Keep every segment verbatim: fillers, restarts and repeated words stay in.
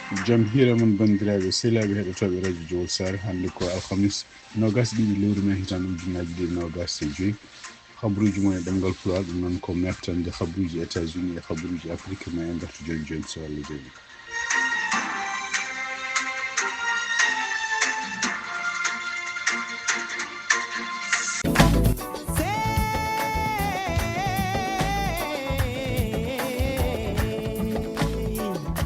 Jam hiira mon, banndiraaɓe sehilaaɓe heɗotooɓe Radio Jowol Saare. Hannde ko alhamis, noogas ɗiɗi lewru mee, hitaande ujunnaaji ɗiɗi noogas e joy. Habruuji mon e ɗemngal Pulaar, ɗum noon ko meftande habruuji États-Unis e habruuji Afrik, ma en ngartu jooni jooni, so Allah jaɓii.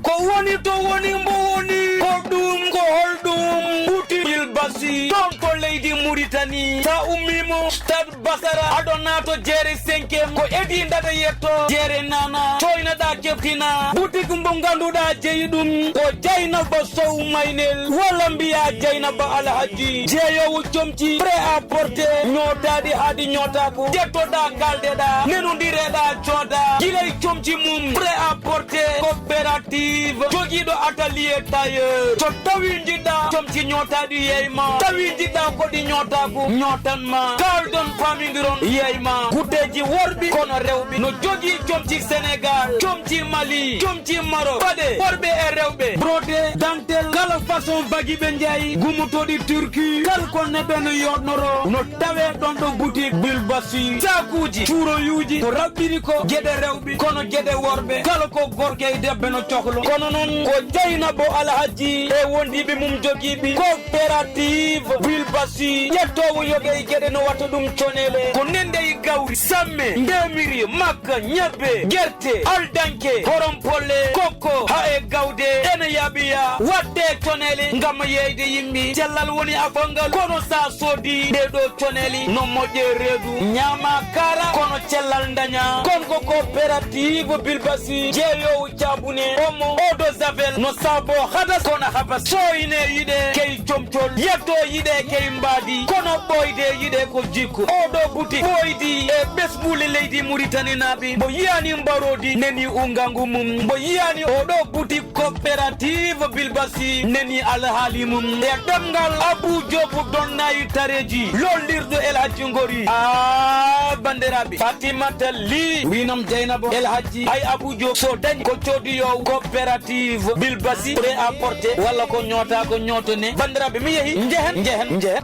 Ko woni to woni mbo woni, ko ɗum, ko holɗum? Buti Bilbasi, toon ko leydi Muritani. Sa ummiima Stade Basara, aɗo naato jeere cinquième, ko Edi Dada yetto, jeere nana, coynaɗa keftina. Boutique mbo ngannduɗaa jeyi ɗum ko Dieynaba Sow Maynel, walla mbiya Dieynaba Alhaji, jeeyoowo comci prêt à porter, ñootaaɗi haa ɗi ñootaako, ƴettoɗaa, kaaldeɗaa, nenondireɗaa, cooda. Gila e comci mum prêt à porter, coopérative, jogiiɗo atelier tailleur. So tawi njiɗɗaa comci ñootaaɗi, yeey ma. Tawi njiɗɗaa ko ɗi ñootaako, ñootan ma. Kaaldon, paamindiron, yeey ma. Gudeeji worɓe kono rewɓe. No jogii comci Sénégal, comci Mali, comci Maroc. Paɗe worɓe e rewɓe. Brodé, dentelle, kala façon bagi ɓe njaay. Gumotooɗi Turquie, kala ko neɗɗo no yooɗnoro. No tawee ɗon ɗo boutique Bilbasi. Saakuuji, cuuroyuuji, ko raɓɓiri ko geɗe rewɓe, kono geɗe worɓe, kala ko gorko e debbo no cohlo. Kono noon ko Dieynaba Alhaji e wondiiɓe mum jogiiɓe coopérative Bilbasi, ƴettoowo yoga e geɗe no watta ɗum conele. Ko nende e gawri, samme, ndemiri, makka, ñebbe, gerte, aldanke, horom polle, kokko, haa e gawde, ene yaaɓi ya, watte conele ngam yeeyde yimɓe. Cellal woni afalngal, kono sa soodi ɗee ɗoo coneli no moƴƴe reedu, ñaama kaara, kono cellal daña. Kon ko coopérative Bilbasi, jeeyoowo caabune, omo, eau de javel, no saabo hadas, kono habas. Sooyne yiɗe key comcol, yetto yiɗe key mbaadi, kono ɓooyde yiɗe ko jikku. Oo ɗoo boutique ɓooydi e ɓesnguuli leydi Muritaninaaɓe. Mbo yiyaani mbaroodi neni ungangu mum. Mbo yiyaani oo ɗoo boutique coopérative Bilbasi neni alhaali mum. E ɗemngal Abou Diop Donnayi Tareji, lollirɗo El Hadji Ngori. Ah, banndiraaɓe, Fatimata Ly, wiinam Dieynaba El Hadji, hay Abou Diop so dañi ko coodiyoowo coopérative Bilbasi, prêt à porter, walla ko ñoota ko ñootone. Banndiraaɓe, mi yehi, njehen, njehen, njehen.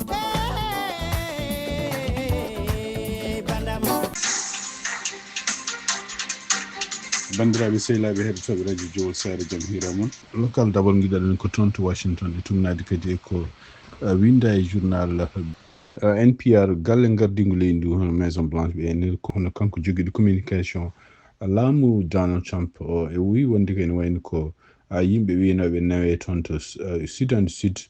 Banndiraaɓe sehilaaɓe heɗotooɓe Radio Jowol Saare, jam hiira mon. Local d'abord, ngiɗaɗen ko toon to Washington, e tumnaade kadi e ko, eh, winnda e journal, eh, N P R, galle ngardingu leydi ndu, hono Maison Blanche, ɓe ene ko hono kanko jogiiɗo communication, eh, laamu Donald Trump o, e wii wonde ko ene wayno ko, ah, yimɓe wiynooɓe nawe toon to, eh, Sudan du Sud,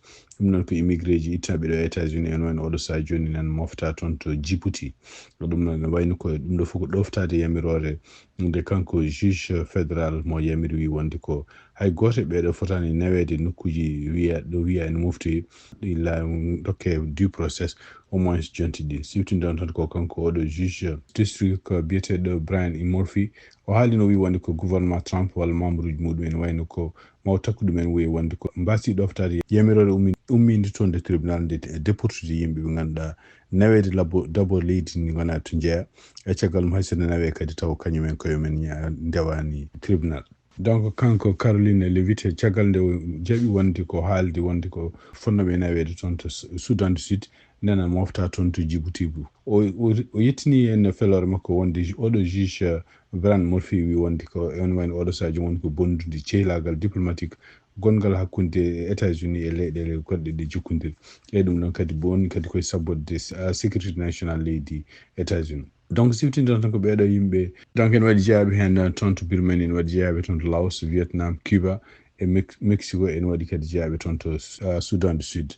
ɗum noon ko immigré ji ittaaɓe ɗo e États-Unis, en wayno oɗo sahaa jooni nan mofta toon to Djibouti. Ɗum noon ne wayno ko ɗum ɗo fof ko ɗoftaade yamiroore nde kanko juge fédéral mo yamiri wi wonde ko hay gooto e ɓeeɗo fotaani naweede nokkuuji wiya, ɗo wiya ene mofti, illa dokke due process au moins jonti ɗi. Siftinde on tan ko kanko oɗo juge district ko biyeteeɗo Brian E. Murphy, o haalino wi wonde ko gouvernement Trump walla membre uji muɗum en wayno ko maw takku ɗumen woyi wonde ko mbasi ɗoftaade yamiroore ummi-, ummiinde toon nde tribunal nde e déportude yimɓe ɓe ngannduɗaa naweede labo-, d'abord leydi ndi ngonaa to njeya, e caggal mum hay so nde nawee kadi taw kañum en koye men ña-, ndewaani tribunal. Donc, kanko Caroline Leavitt, caggal nde o jaɓi wonde ko haaldi wonde ko fotnooɓe naweede toon to Su-, Sudan du Sud, nana mofta toon to Djibouti. O, o, o yettini en feloore makko wonde ju-, oɗo juge, eh, Brian Murphy wi wonde ko en wayno oɗo sahaa jooni woni ko bondude cehlaagal diplomatique gonngal hakkunde États-Unis e leyɗeele goɗɗe ɗe jokkondiri. E ɗum ɗon kadi boni kadi koye sabborde s-, ah, sécurité nationale leydi États-Unis. Donc, siftinde tan ko ɓeeɗo yimɓe, donc, ene waɗi jeyaaɓe heen toon to Birmanie, ene waɗi jeyaaɓe toon to Laos, Vietnam, Cuba e Mex-, Mexico, ene waɗi kadi jeyaaɓe toon to, ah, Soudan du Sud.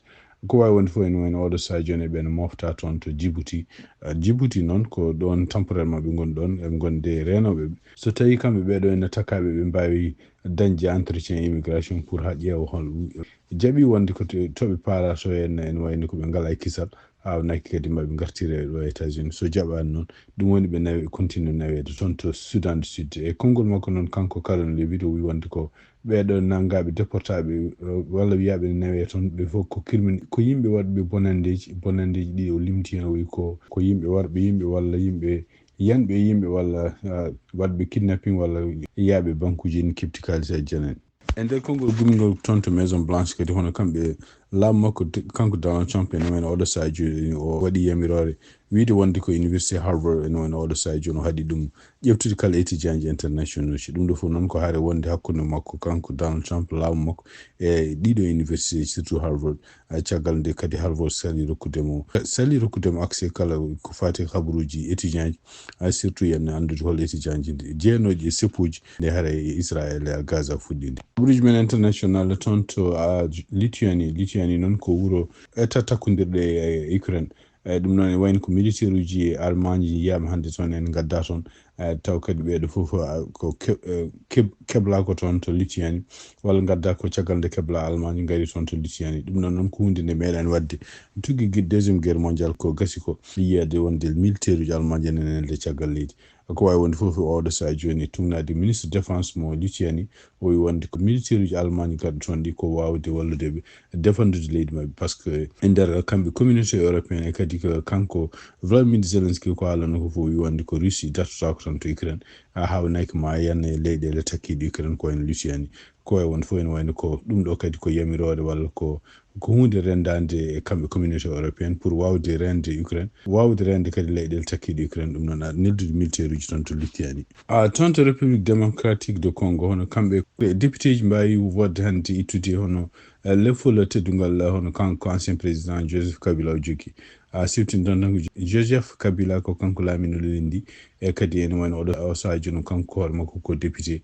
Ko waawi wonde fof, ene wayno oɗo sahaa jooni, ɓeen mofta toon to Djibouti. Ah, Djibouti noon, ko ɗoon temporairement ɓe ngoni ɗoon, eɓe ngoni de reenooɓe ɓe. So tawii kamɓe ɓeeɗo ene takaaɓe, ɓe mbaawi dañde entretien immigration pour haa ƴeewa hol jaɓi wonde ko to, to ɓe paara to en, ene wayno ko ɓe ngalaa e kisal, aawnaaki kadi ma ɓe ngartire ɗo e États-Unis. So jaɓaani noon, ɗum woni ɓe nawe, continue naweede toon to Soudan du Sud. E konngol makko noon, kanko Caroline Leavitt o wi wonde ko ɓeeɗo nanngaaɓe, déportaaɓe, eh, walla wiyaaɓe ne nawee toon, ɓe fof ko kirmin-, ko yimɓe waɗɓe bonanndeeji. Bonanndeeji ɗi o limti heen, o wi ko, ko yimɓe warɓe yimɓe walla yimɓe yanɓe yimɓe walla, eh, waɗɓe kidnapping walla yiyaaɓe bankuuji ene keɓti kaalis e janani. E nder konngol gumingol toon to Maison Blanche kadi, hono kamɓe laamu makko, kanko Donald Trump, ene wayno oɗo sahaa jooni o waɗi yamiroore wiyde wonde ko Université Harvard ene wayno oɗo sahaa jooni o haɗi ɗum ƴeftude kala étudiant ji international ji. Ɗum ɗo fof noon ko hare wonde hakkunde makko, kanko Donald Trump, laamu makko e ɗiɗo université, surtout Harvard. Caggal nde kadi Harvard sali rokkude mo, sali rokkude mo accès kala ko faati e habaruuji étudiant ji, surtout yen anndude hol étudiant ji jeenooji e seppuuji nde hare e Israël e Gaza fuɗɗiinde. Habaruuji men international toon to Lituanie. Lituanie noon ko wuro e takkondirɗe e Ukraine. Eyi, ɗum noon ene wayno ko militaire uji Allemagne yiyaaɓe hannde toon en ngadda toon. Eyi, taw kadi ɓeeɗo fof ko keblaa ko toon to Lituanie, walla ngadda ko caggal nde keblaa Allemagne ngari toon to Lituanie. Ɗum noon noon ko huunde nde meeɗaani waɗde. Tuggi deuxième guerre mondiale ko gasi ko yiyaade wonde militaire uji Allemagne ene nelde caggal leydi. Ko waawi wonde fof oɗo sahaa jooni tugnaade ministre défense mo Lituanie o wi wonde ko militaire uji Allemagne ngadda toon ɗi ko waawde wallude ɓe défendude leydi maɓɓe, par ce que e nder kamɓe communauté européenne e kadi ko kanko Vladimir Zelensky ko haalano ko fof wi wonde ko Russie dartotaako tan to Ukraine, a haawnaki ma yanna e leyɗeele takkiiɗe Ukraine ko wayno Lituanie. Ko e won fof ene wayno ko ɗum ɗo kadi ko yamiroore walla ko ko huunde renndaande e kamɓe communauté européenne pour waawde reende Ukraine, waawde reende kadi leyɗeele takkiiɗe Ukraine, ɗum noon neldude militaire uji toon to Lituanie. A toon to République démocratique de Congo, hono kamɓe député ji mbaawi wodde hannde ittude hono lefol teddungal hono kanko ancien président Joseph Kabila o jogii. A siftini toon tan ko Joseph Kabila ko kanko laamino leydi ndi e kadi ene wayno oɗo o sahaa jooni kanko hoore makko ko député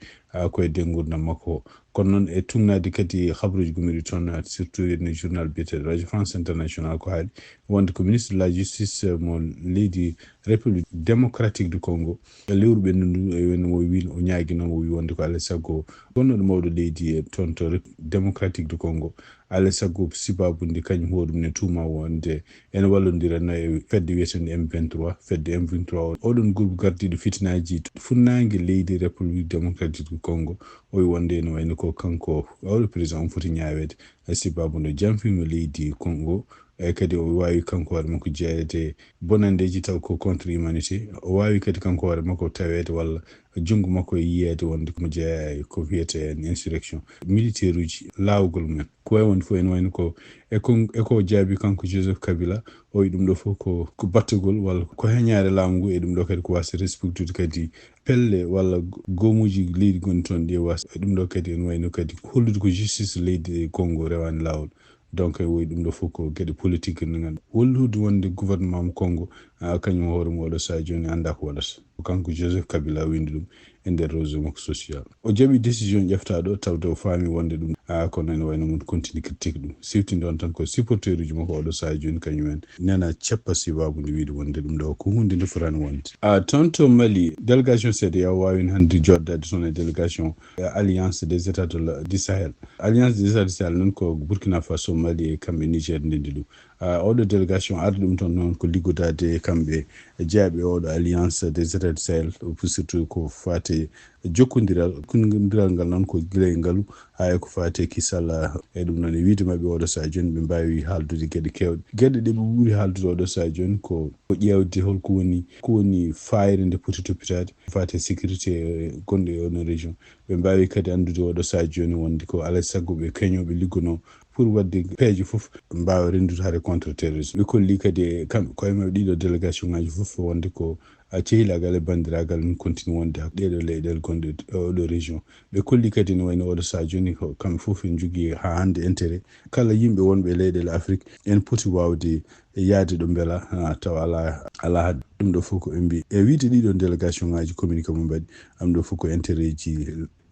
ko e nder nguurndam makko. Kono noon e tugnaade kadi habaruuji gummiiɗi toon, surtout ene journal biyeteeɗo Radio France International ko haali wonde ko ministre de la justice mo leydi République démocratique du Congo, lewru ɓennudu ndu, e wayno o wi, o ñaagino, o wi wonde ko alaa e sago gonnooɗo mawɗo leydi e toon to République démocratique du Congo, alaa e sago sibaabu nde kañum hoore mum ne tuuma wonde ene wallondira no e fedde wiyetende M vingt-trois, fedde M vingt-trois o, oɗon groupe gardiiɗo fitinaaji funnaange leydi République démocratique du Congo, o wi wonde ene wayno ko kanko oɗo président on foti ñaaweede, e sibaabu nde janfima leydi Congo, e kadi o waawi kanko hoore makko jeyeede bonanndeeji taw ko contre humanité, o waawi kadi kanko hoore makko taweede walla junngo makko e yiyeede wonde ko mo jeyaa e ko wiyetee en insurrection, militaire uji laawgol mumen. Ko wayi wonde fof ene wayno ko e ko, e ko jaabi kanko Joseph Kabila, o wi ɗum ɗo fof ko, ko battugol walla ko heñaare laamu ngu, e ɗum ɗo kadi ko waasde respectude kadi pelle walla goomuuji leydi gonɗi toon ɗi e waasde. E ɗum ɗo kadi ene wayno kadi hollude ko justice leydi Congo rewaani laawol. Donc e woyi ɗum ɗo fof ko geɗe politique ngal. Hollude wonde gouvernement mo Congo, ah, kañum hoore mum oɗo sahaa jooni anndaa ko waɗata. Ko kanko Joseph Kabila winndi ɗum e nder réseau makko social. O jaɓi décision ƴeftaaɗo tawde o faami wonde ɗum, ah, kono ene wayno mum continue critique ɗum. Siftinde on tan ko supporter uji makko oɗo sahaa jooni kañum en nena ceppa sibaabu nde wiide wonde ɗum ɗo ko huunde nde fotaani wonde. Ah, toon to Mali, délégation C D A O waawino hannde jooɗdaade toon e délégation, eh, Alliance des États de la, du Sahel. Alliance des États du Sahel noon ko Burkina Faso, Mali e kamɓe Niger ndenndi ɗum. Ah, oɗo délégation arde ɗum toon noon ko liggodaade e kamɓe jeyaaɓe oɗo Alliance des États du Sahel, surtout ko faati e jokkondiral, kunndiral ngal noon ko gila e ngalu, haa e ko faati e kisal, ah, e ɗum noon e wiyde maɓɓe oɗo sahaa jooni ɓe mbaawi haaldude geɗe keewɗe. Geɗe ɗe ɓe ɓuri haaldude oɗo sahaa jooni ko, ko ƴeewde hol ko woni, ko woni faayre nde poti toppitaade, ko faati e sécurité, eh, gonɗo e oɗon région. Ɓe mbaawi kadi anndude oɗo sahaa jooni wonde ko alaa e sago ɓe keñoo ɓe liggonoo pour waɗde peeje fof mbaawa renndude hare contre terrorisme. Ɓe kolli kadi e kamɓe koye maɓɓe ɗiɗo délégation ngaji fof wonde ko, ah, cehilaagal e banndiraagal ne continue wonde hakkunde ɗeɗo leyɗeele gonɗe e oɗo région. Ɓe kolli kadi ne wayno oɗo sahaa jooni ko kamɓe fof en njogii haa hannde intérêt. Kala yimɓe wonɓe e leyɗeele Afrique en poti waawde yaade ɗo mbela, ah, tawa alaa, alaa haɗde. Ɗum ɗo fof ko ɓe mbii. E wiyde ɗiɗo délégation ngaji communiqué mo mbaɗi, am ɗo fof ko intérêt ji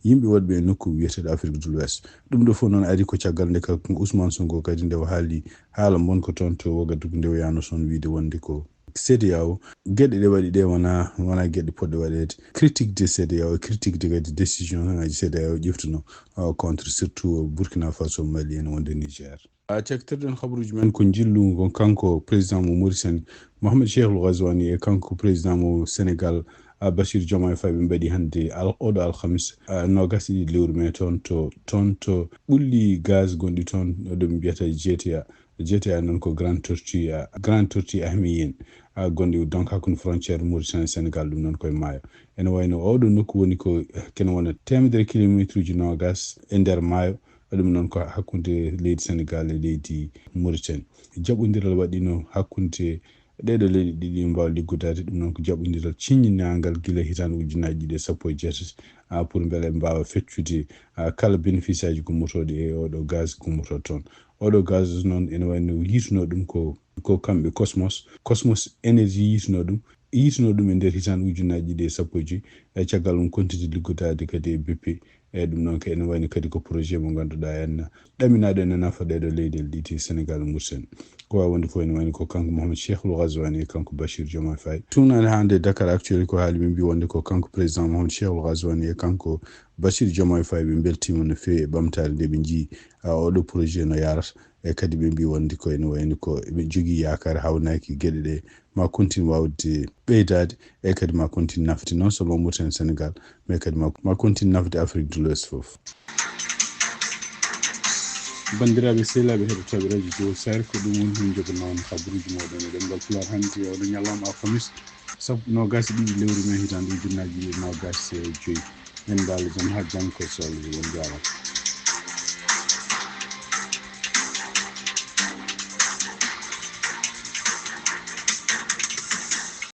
yimɓe wonɓe e nokku wiyeteeɗo Afrique de l'Ouest. Ɗum ɗo fof noon ari ko caggal nde kanko Ousmane Sonko kadi nde o haali haala mbonko toon to Ouagadougou nde o yahno toon wiyde wonde ko C D A O, geɗe ɗe waɗi ɗe wona, wona geɗe poɗɗe waɗeede. Critique de C D A O, critique de kadi décision ngaji C D A O ƴeftuno, uh, contre surtout Burkina Faso, Mali en wonde Niger. A caktirɗen habaruuji men ko njillu ngon kanko président mo Mauritanie, Mohamed Cheikhul Ghazouani, e kanko président mo Sénégal, a, Bassirou Diomaye Faye, ɓe mbaɗi hannde al-, oɗo alhamis, a, noogas e ɗiɗi lewru mai toon to, toon to ɓulli gaz gonɗi toon, ɗo ɓe mbiyata G T A. Jeeteya noon ko Grand Tortue, ah, Grand Tortue Ahmeyim, ah, gonɗi donc hakkunde frontière Mauritanie Sénégal, ɗum noon koye maayo. Ene wayno oɗo nokku woni ko, eh, kene wona teemedere kilometre uji noogas e nder maayo. Ɗum noon ko hakkunde leydi Sénégal e leydi Mauritanie. Jaɓɓondiral waɗɗiino hakkunde ɗeeɗo leyɗe ɗiɗi mbaawa liggodaade, ɗum noon ko jaɓɓondiral ciññinaangal gila hitaande ujunaaji ɗiɗi e sappo e jeetati, ah, pour mbele mbaawa feccude, ah, kala bénéfice aji gummotooɗi e oɗo gaz gummotoo toon. Oɗo gaz noon ene wayno yiituno ɗum ko, ko kamɓe Cosmos, Cosmos Énergie yiituno ɗum, yiituno ɗum e nder hitaande ujunaaji ɗiɗi e sappo e joyi. E caggal ɗum kontidi liggodaade kadi e B P. E ɗum noon ko ene wayno kadi ko projet mo ngannduɗaa en ɗaminaaɗo ene nafa ɗeeɗo leyɗeele ɗiɗi, Sénégal, Mauritanie. Ko waawi wonde fof ene wayno ko kanko Mouhamed Cheikhul Ghazouani e kanko Bachir Diomaye Faye. Tuunaade hannde Dakar Actuel ko haali, ɓe mbi wonde ko kanko président Mouhamed Cheikhul Ghazouani e kanko Bachir Diomaye Faye ɓe mbeltiima no feewi e ɓamtaare nde ɓe njii, a, oɗo projet no yaarata. E kadi ɓe mbi wonde ko ene wayno ko ɓe jogii yaakaar hawnaaki geɗe ɗe ma continue waawde ɓeydaade, e kadi ma continue nafde non seulement Mauritanie, Sénégal, mais kadi ma, ma continue nafde Afrique de l'Ouest fof. Banndiraaɓe sehilaaɓe heɗotooɓe radio Jowol Sahel, ko ɗum woni min njoganoo on kabaruuji mooɗon e ɗemngal Pulaar hannde e oɗo ñalawma alhamis, sappo, noogas e ɗiɗi lewru mee hitaande ujunnaaji ɗiɗi e noogas e joyi. En mbaali jam haa janngo, so Allah jaɓi, on njaaraama.